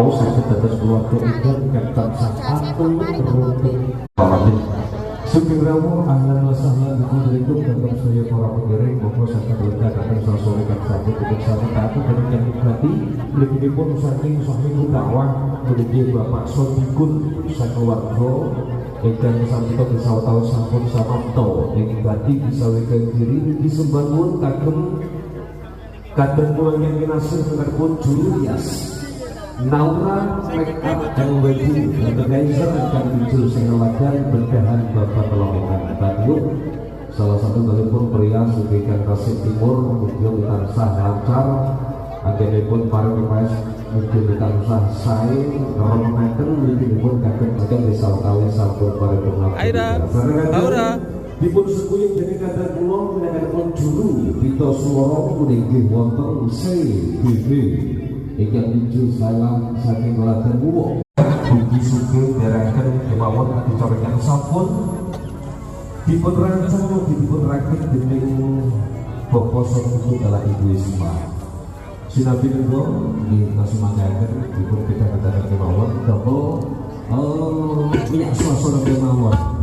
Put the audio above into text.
Saged dados keluarga ingkang tansah atur rukun. Sugeng rawuh, ahlan wa sahlan bikum dhateng sedaya para pengiring monggo saged lenggah dhateng sasore kang sampun dipun sartakaken dening kang pribadi mlebihipun saking sahibu dakwah menuju Bapak Sodikun sakeluarga ingkang sampun sawetawis sampun samapta ing bati bisa diri ugi sembah nuwun kagem kadang kula ingkang kinasih pun juru rias Naura Make Up and Wedding Organizer ingkang muncul saking bedahan Bapak Lamongan Bandung, salah satu pun pria ugi kang Tasik Timur. Mugi tansah lancar anggenipun paring paes, mugi tansah sae remenaken pun kagem kagem desa sawetawis sampun paripurna. Aira, Aura. Dipun sengkuyung dening kadang kula minangkapun juru pita swara inggih wonten CBB ingkang nuju salam saking Klaten Wuwo. Mugi sugeng dherekaken kemawon adicara ingkang sampun dipun rancang ugi dipun rakit dening Bapak Sofiku dalah Ibu Isma. Sinabi nego nggih kasumanggaaken dipun kedhangetaken kemawon damel minyak swasana kemawon.